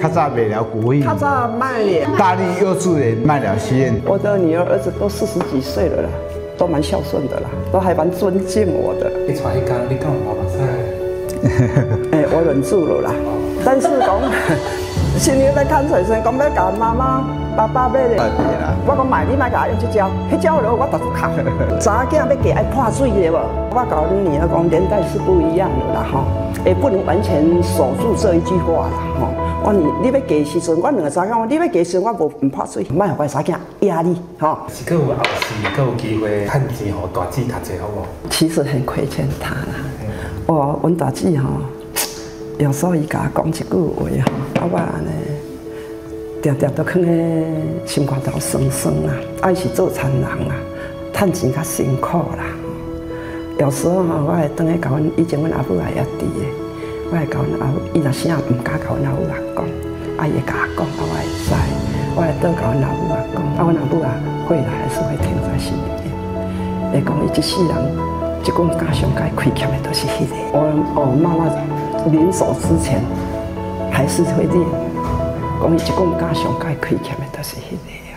較早賣了古較早賣了。大力幼稚園賣了實驗。我的女兒兒子都40幾歲了啦，都蠻孝順的啦，都還蠻尊敬我的。你帶彼工，你敢有流目屎？欸，我忍住了啦，但是講心裡在看水時，講欲共媽媽、爸爸買的，我講莫，你莫共我用這招，彼招落我逐卡。查某囝欲嫁愛破水的無？我共阮女兒講，年代是不一樣的啦，吼，也不能完全守住這一句話啦，吼。我你欲嫁時陣，我兩个查某囝，你欲嫁時陣，我無毋破水，莫予我查某囝壓力，吼。是閣有後世，閣有機會趁錢予大姊讀冊好無？其實很虧欠他啦。我阮大姊吼，有時候伊共我講一句話吼，啊我按呢，定定都囥咧心肝頭酸酸啦。啊，伊是做田人啦，趁錢較辛苦啦。有時候吼，我會轉去共阮以前阮阿母也佇的，我會共阮阿母，伊若啥毋敢共阮阿母仔講，啊伊會共我講，啊我會知，我會倒共阮阿母仔講，啊阮阿母仔會來還是會聽在心裡面，會講伊這世人。這講家上該虧欠的都是彼個。我媽媽臨走之前，還是會念，講伊這講家上該虧欠的都是彼個。